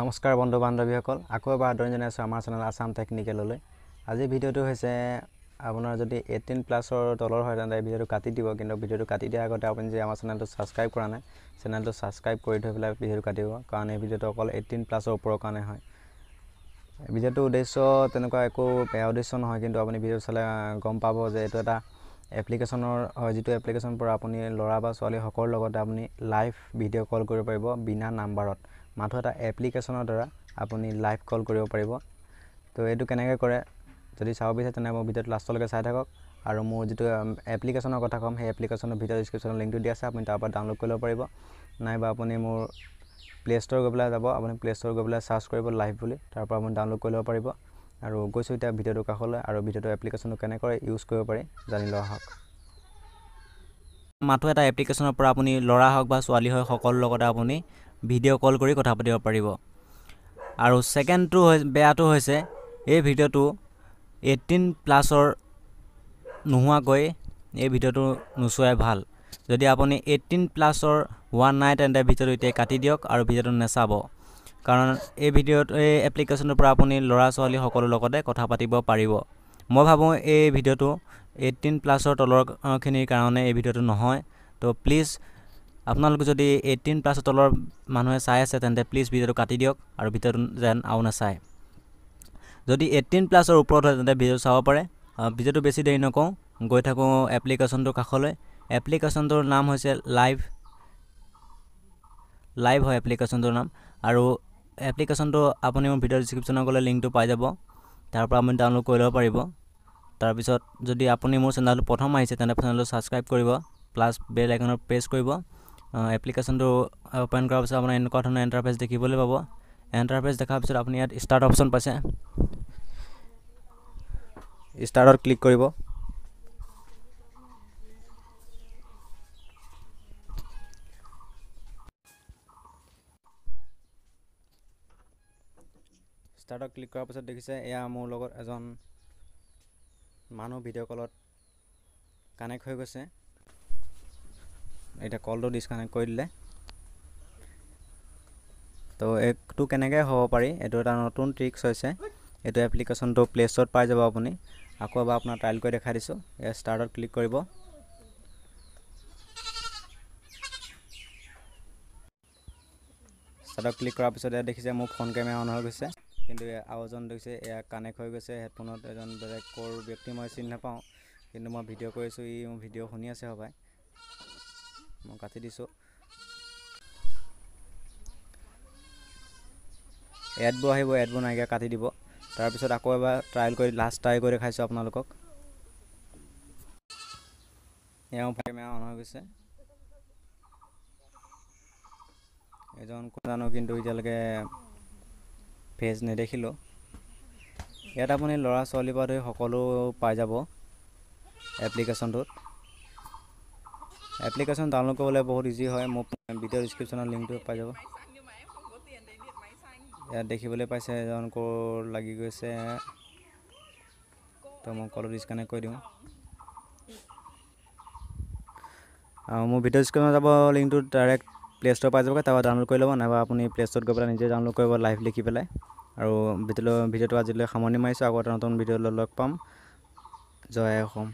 নমস্কাৰ বন্ধু বান্ধৱীসকল, আকৌ এবাৰ আদৰণি জনাইছোঁ আমাৰ চেনেল আছাম টেকনিকেললৈ। আজিৰ ভিডিঅ'টো হৈছে আপোনাৰ যদি 18 প্লাছৰ তলৰ হয়, তেন্তে এই ভিডিঅ'টো কাটি দিব। কিন্তু ভিডিঅ'টো কাটি দিয়াৰ আগতে আপুনি যদি আমাৰ চেনেলটো ছাবস্ক্ৰাইব কৰা নাই, চেনেলটো ছাবস্ক্ৰাইব কৰি থৈ পেলাই ভিডিঅ'টো কাটিব, কাৰণ এই ভিডিঅ'টো অকল 18 প্লাছৰ ওপৰৰ কাৰণে হয়। ভিডিঅ'টোৰ উদ্দেশ্য তেনেকুৱা একো বেয়া উদ্দেশ্য নহয়, কিন্তু আপুনি ভিডিঅ'টো চালে গম পাব যে এইটো এটা এপ্লিকেশ্যনৰ হয়, যিটো এপ্লিকেশ্যনৰ পৰা আপুনি ল'ৰা বা ছোৱালী সকলোৰ লগতে আপুনি লাইভ ভিডিঅ' কল কৰিব পাৰিব বিনা নাম্বাৰত। মাথো এটা এপ্লিকেশ্যনৰ দ্বাৰা আপুনি লাইভ কল কৰিব পাৰিব। তো এইটো কেনেকৈ কৰে যদি চাব বিচাৰে, তেনে মোৰ ভিডিঅ'টো লাষ্টলৈকে চাই থাকক। আৰু মোৰ যিটো এপ্লিকেশ্যনৰ কথা ক'ম, সেই এপ্লিকেশ্যনৰ ভিডিঅ' ডিছক্ৰিপশ্যনত লিংকটো দিয়া আছে, আপুনি তাৰ পৰা ডাউনলোড কৰি ল'ব পাৰিব। নাইবা আপুনি মোৰ প্লে' ষ্ট'ৰ গৈ পেলাই যাব, আপুনি প্লে' ষ্ট'ৰ গৈ পেলাই চাৰ্চ কৰিব লাইভ বুলি, তাৰ পৰা আপুনি ডাউনলোড কৰি ল'ব পাৰিব। আৰু গৈছোঁ এতিয়া ভিডিঅ'টোৰ কাষলৈ আৰু ভিডিঅ'টো এপ্লিকেশ্যনটো কেনেকৈ ইউজ কৰিব পাৰি জানি লোৱা হওক। মাথো এটা এপ্লিকেশ্যনৰ পৰা আপুনি ল'ৰা হওক বা ছোৱালী হওক, সকলোৰ লগতে আপুনি ভিডিঅ' কল কৰি কথা পাতিব পাৰিব। আৰু ছেকেণ্ডটো বেয়াটো হৈছে, এই ভিডিঅ'টো 18 প্লাছৰ নোহোৱাকৈ এই ভিডিঅ'টো নোচোৱাই ভাল। যদি আপুনি 18 প্লাছৰ হোৱা নাই, তেন্তে ভিডিঅ'টো এতিয়াই কাটি দিয়ক আৰু ভিডিঅ'টো নাচাব, কাৰণ এই ভিডিঅ'টো, এই এপ্লিকেশ্যনটোৰ পৰা আপুনি ল'ৰা ছোৱালী সকলোৰ লগতে কথা পাতিব পাৰিব। মই ভাবোঁ এই ভিডিঅ'টো 18 প্লাছৰ তলৰখিনিৰ কাৰণে এই ভিডিঅ'টো নহয়। তো প্লিজ, আপোনালোক যদি 18 প্লাছৰ তলৰ মানুহে চাই আছে, তেন্তে প্লিজ ভিডিঅ'টো কাটি দিয়ক আৰু ভিডিঅ'টো যেন আৰু নাচায়। যদি 18 প্লাছৰ ওপৰত হয়, তেন্তে ভিডিঅ'টো চাব পাৰে। ভিডিঅ'টো বেছি দেৰি নকওঁ, গৈ থাকোঁ এপ্লিকেশ্যনটোৰ কাষলৈ। এপ্লিকেশ্যনটোৰ নাম হৈছে লাইভ। লাইভ হয় এপ্লিকেশ্যনটোৰ নাম। আৰু এপ্লিকেশ্যনটো আপুনি মোৰ ভিডিঅ' ডিছক্ৰিপশ্যনত গ'লে লিংকটো পাই যাব, তাৰ পৰা আপুনি ডাউনলোড কৰি ল'ব পাৰিব। তাৰপিছত যদি আপুনি মোৰ চেনেলটো প্ৰথম আহিছে, তেন্তে চেনেলটো ছাবস্ক্ৰাইব কৰিব, প্লাছ বেল আইকনত প্ৰেছ কৰিব। এপ্লিকেশ্যনটো অ'পেন কৰাৰ পিছত আপোনাৰ এনেকুৱা ধৰণৰ ইণ্টাৰফেচ দেখিবলৈ পাব। ইণ্টাৰফেচ দেখাৰ পিছত আপুনি ইয়াত ষ্টাৰ্ট অপশ্যন পাইছে, ষ্টাৰ্টত ক্লিক কৰিব। ষ্টাৰ্টত ক্লিক কৰাৰ পিছত দেখিছে, এয়া মোৰ লগত এজন মানুহ ভিডিঅ' কলত কানেক্ট হৈ গৈছে। এতিয়া কলটো ডিছকানেক্ট কৰি দিলে। তো এইটো কেনেকৈ হ'ব পাৰি, এইটো এটা নতুন ট্ৰিক্স হৈছে। এইটো এপ্লিকেশ্যনটো প্লে' ষ্ট'ৰত পাই যাব আপুনি। আকৌ এবাৰ আপোনাৰ ট্ৰাইল কৰি দেখাই দিছোঁ। এয়া ষ্টাৰ্টত ক্লিক কৰিব। ষ্টাৰ্টত ক্লিক কৰাৰ পিছত ইয়াত দেখিছে, মোৰ ফ্ৰণ্ট কেমেৰা অন হৈ গৈছে, কিন্তু আৰু এজন দেখিছে, এয়া কানেক্ট হৈ গৈছে হেডফোনত। এজন বেলেগ ক'ৰ ব্যক্তি মই চিনি নাপাওঁ, কিন্তু মই ভিডিঅ' কৰিছোঁ, ই মোৰ ভিডিঅ' শুনি আছে হপায়। মই কাটি দিছোঁ। এডবোৰ আহিব, এডবোৰ নাইকিয়া কাটি দিব। তাৰপিছত আকৌ এবাৰ ট্ৰাইল কৰি, লাষ্ট ট্ৰাই কৰি দেখাইছোঁ আপোনালোকক। এওঁ কেমেৰা অন হৈ গৈছে। এজন কোন জানো, কিন্তু এতিয়ালৈকে ফেচ নেদেখিলোঁ। ইয়াত আপুনি ল'ৰা ছোৱালীৰ পৰা ধৰি সকলো পাই যাব এপ্লিকেশ্যনটোত। এপ্লিকেশ্যন ডাউনলোড কৰিবলৈ বহুত ইজি হয়। মোৰ ভিডিঅ' ডিছক্ৰিপশ্যনৰ লিংকটো পাই যাব। ইয়াত দেখিবলৈ পাইছে, এজন ক'ৰ লাগি গৈছে। তো মই কলটো ডিছকানেক্ট কৰি দিওঁ আৰু মোৰ ভিডিঅ' ডিছক্ৰিপশ্যনত যাব, লিংকটো ডাইৰেক্ট প্লে' ষ্ট'ৰ পাই যাবগৈ, তাৰপৰা ডাউনলোড কৰি ল'ব। নাইবা আপুনি প্লে' ষ্ট'ৰত গৈ পেলাই নিজে ডাউনলোড কৰিব লাইভ লিখি পেলাই। আৰু ভিডিঅ'টো আজিলৈ সামৰণি মাৰিছোঁ। আকৌ এটা নতুন ভিডিঅ' লগ পাম। জয় অসম।